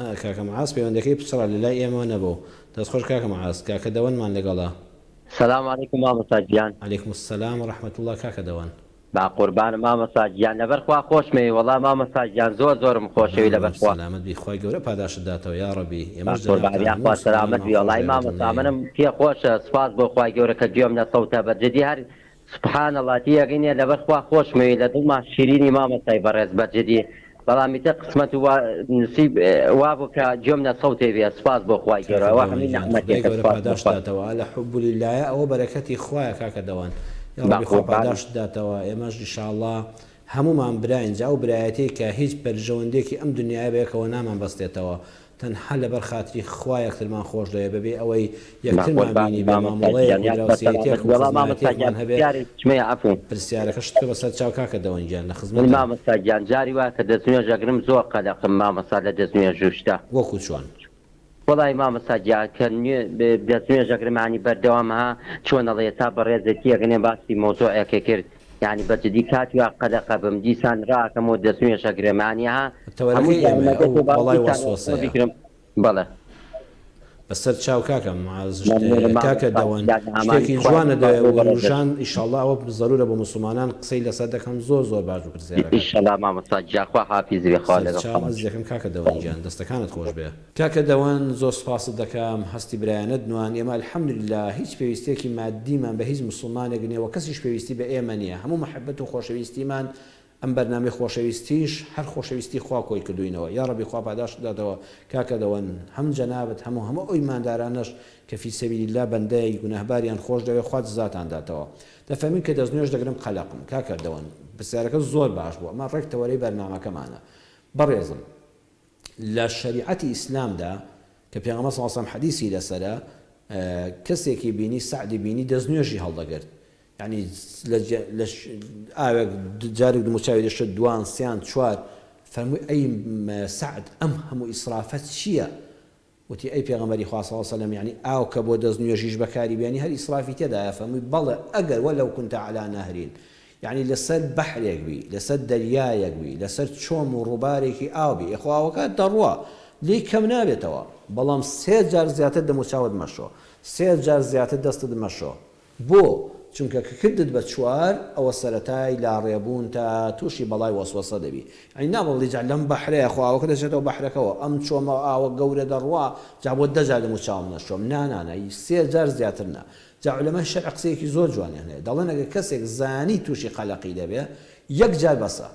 کاکە معاز پەیوەندەکەی پچڕا لەلای ئێمەوە نەبوو. دەست خۆش کاکە معاز. کاکە دەوەنمان لەگەڵە. سلام علیکم مامۆستا گیان. علیکم السلام و رحمە اللە کاکە دەوەن. با قوربانم مامۆستا گیان لەبەر خوا خۆشمەوی وەڵا مامۆستا گیان زۆر زۆرم خۆشەوی قوربان لەبەر بم خوا. سەلامەت بی خوای گەورە پاداشتت داتەوە یاڕەبی با ئێمەش قوربان جەنابتان هەموو یاخوا سەلامەت موسڵمانانمان بی خۆش وەڵای دەوێ بە مامۆستا دڵنیایەوە. منم پێ خۆشە سوپاس بۆ خوای گەورە کە گوێم لە سەوتە بە جدی هەر سبحان اللە تیەگەینێ لەبەر خوا خۆشمەوی لە دڵما شیرینی مامۆستای بەڕێز بە جدی بەڵام ئیتر قسمەت و نسیب وابوو کە گوێم لە سەوتێ بێ سوپاس بۆ خوای گەورە کاکە ئەوە دەوەن هەمووی گیان خودای نەعمەتێکە گەورە سوپاس بۆ پاداشت خوا. داتەوە ئە لە حب للە ئەوە بەرەکەتی خوایە کاکە دەوەن با یاڕەبی خوا قوربانت. پاداشت داتەوە ئێمەش ان شاء اللە هەموومان براین جا ئەو برایەتیەی کە هیچ بەرژەوەندیەکی ئەم دنیایە بەیەکەوە نامان بەستێتەوە تەنها لەبەر خاتری خوا یەکترمان خۆش دەوێ بەبێ ئەوەی با یەکترمان قوربانت بینیبێ مامۆستا مامەڵەیەک گیان و یاخوا سەلامەت دراوسێیەتیەک و بی وەڵا مامۆستا گیان خزمایەتیەکمان هەبێ پرسیارێکیشم هەیە عەفوو. پرسیارەکەشت بکە بەسەر چاو کاکە دەوەن گیان لە من خزمەتم. مامۆستا گیان جاری وایە کە دەستنوێژ ئەگرم زۆر قەلەقم مامۆستا لە دەستنوێژ و شتە. وەکو چۆن؟ وەڵایی مامۆستا گیان کە نوێ دەستنوێژ ئەگرم یانی بەردەوام ها چۆن ئەڵێ تا بەڕێزێتی ئەگەنێ باسی مەوزوعێکێ کرد یانی بە جدی کاتی وا قەلەق ئەبم دیسان ڕاکەم و دەستنوێژ ئەگرم یانی ها هەموو تەوەرەکەی جارم ئێمەیە ئەو ئەگەتەوە باوە بەڵای دیسان ڕاکەم وەسوەسەیە. بیگرم بەڵێ. بەسەر چاو کاکە معاذ مەمنونم کاکە مامۆستا دەوەن گیان ئامانی شتێکی خوای جوانە سوپاس دە بۆ بەڕێزت. وروژاند ئیشەڵا ئەوە زەرورە بۆ موسڵمانان قسەی لەسەر دەکەم زۆر زۆر باش بوو پرسیارەکەت. ئیشەڵا مامۆستا گیان خوا حافیزی بێ خوا سەر لەگەڵ چاوم خوا. ئەزیزەکەم کاکە دەوەن گیان دەستەکانت خۆش بێ. کاکە دەوەن زۆر سوپاست دەکەم هەستی برایانەت نوان ئێمە الحمدللە هیچ پێویستیەکی مادیمان بە هیچ موسڵمانێک نیە وە کەسیش پێویستی بە ئێمە نیە هەموو مەحەبەت و خۆشەویستیمان ئەم بەرنامەی خۆشەویستیش هەر خۆشەویستی خوا کۆی کردوینەوە یاڕەبی خوا پاداشتت داتەوە کاکە دەوەن هەم جەنابت هەم هەموو ئەو ئیماندارانەش کە فی سبیل اللە بەندەی گوناهباریان خۆش دەوێ خوا جزاتان داتەوە دەفەرمووی کە دەستنوێژ دەگرم قەلەقم کاکە دەوەن پرسیارەکە زۆر باش بوو ئەمە ڕێک تەوەرەی بەرنامەکەمانە بەڕێزم لە شەریعەتی ئیسلامدا کە پێغەمبەر صلی اللە علیە وسلم حەدیسی لەسەرە کەسێکی بینی سەعدی بینی دەستنوێژی هەڵدەگرت یانی لە لە ئاوێک جارێک دموچاوی دەشت دوان سیان چوار فەرمووی ئەی سەعد ئەم هەموو ئیسرافە چییە وتی ئەی پێغەمبەری خوا صلی اللە علیە وسلم یانی ئاو کە بۆ دەست نوێژیش بەکاری بێنی هەر ئیسرافی تێدایە فەرمووی بەڵێ ئەگەر ولو کنت علی نهر یانی لەسەر بەحرێک بی لەسەر دەریایەک بی لەسەر چۆم و ڕووبارێکی ئاو بی ئێ خۆ ئاوەکە دەڕوا لێی کەم نابێتەوە بەڵام سێ جار زیاتر دەموچاوت مەشۆ سێ جار زیاتر دەستت مەشۆ بۆ؟ چونکە کە کردت بە چوار ئەوە سەرەتای لاڕێبوونتە تووشی بەڵای وەسوەسە دەبی یانی نابڵێ بڵێی جا لەم بەحرەیە خۆ ئاوەکە دەچێتەوە بەحرەکەوە ئەم چۆمە ئاوە گەورە دەڕوا جا بۆ دە جار دەموچاوم نەشۆم نا نا نا سێ جار زیاتر نا جا عولەمای شەرع قسەیەکی زۆر جوانیان هەیە دەڵێن ئەگەر کەسێک زانی تووشی قەلەقی دەبێ یەک جار بەسە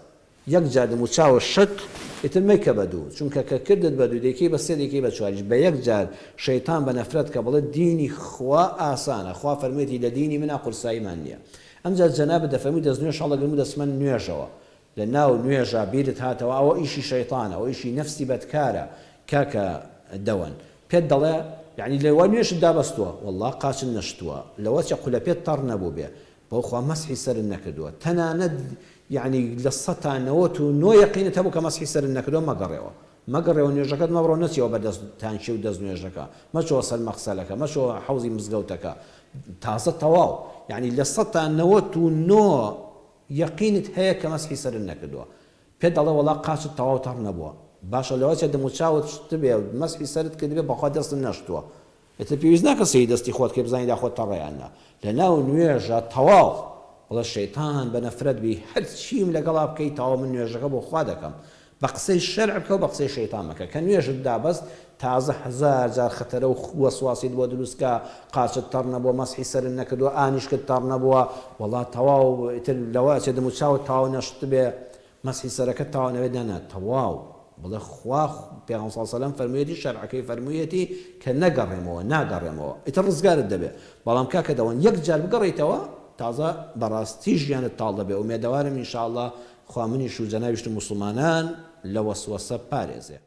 یەک جار دموچاوت شت ئیتر مەیکە بە دوو چونکە کە کردت بە دوو دەیکەی بە سێ دەیکەی بە چواریش بە یەک جار شەیتان بە نەفرەت کە بڵێ دینی خوا ئاسانە خوا فەرموویەتی لە دینی منا قورساییمان نیە ئەمجا جەنابت دەفەرمووی دەست نوێژ هەڵدەگرم و دەچمە نوێژەوە لە ناو نوێژا بیرت هاتەوە ئەوە ئیشی شەیتانە ئەوە ئیشی نەفسی بەدکارە کاکە دەوەن پێت دەڵێ یەعنی لەوە نوێژت دابەستووە وەڵا قاچت نەشتووە لەوە چە قولەپێت تەڕ نەبووبێ بەخوا مەسحی سەرت نەکردووە تەنانەت یەعنی لە سەتا 99 یەقینت هەبوو کە مەسحی سەرت نەکردووە مەگەڕێوە مەگەڕێوە نوێژەکەت مەبڕۆ نەچیەوە بەر دەست تانکی و دەست نوێژەکە مەچۆوە سەر مەغسەلەکە مەچۆوە حەوزی مزگەوتەکە تازە تەواو یەعنی لە سەتا 99 یەقینت هەیە کە مەسحی سەرت نەکردووە پێت دەڵێ وەڵا قاچت تەواو تەڕ نەبووە باشە لەوەچێ دەموچاوت شتبێ مەسحی سەرت کردبێ بەخوا دەستت نەشتووە ئیتر پێویست ناکە سەیری دەستی خۆت کەی بزانی داخۆ تەڕە یان نا لەناو نوێژا تەواو بڵێ شەیتان بە نەفرەت بی هەرچیم لەگەڵا بکەی تەواو من نوێژەکە بۆ خوا دەکەم بە قسەی شەرع بکە و بە قسەی شەیتان مەکە کە نوێژت دابەست تازە هەزار جار خەتەرە و وەسواسیت بۆ دروست کا قاچت تەڕ نەبووە مەسحی سەرت نەکردووە ئانیشکت تەڕ نەبووە وەڵا تەواو ئیتر لەوە ئەچێ دەموچاوت تەواو نەشتبێ مەسحی سەرەکەت تەواو نەبێت نا نا تەواو بڵێ خوا پێغەمبەر صلی اللە علیە وسلم فەرموویەتی شەرعەکەی فەرموویەتی کە نەگەڕێمەوە ناگەڕێمەوە ئیتر ڕزگارت دەبێ بەڵام کاکە دەوەن یەک جار بگەڕێیتەوە تازە بەڕاستی ژیانت تاڵ دەبێ ئومێدەوارم ان شاء اللە خوا منیش و جەنابیشت و موسڵمانان لە وەسوەسە پارێزێ.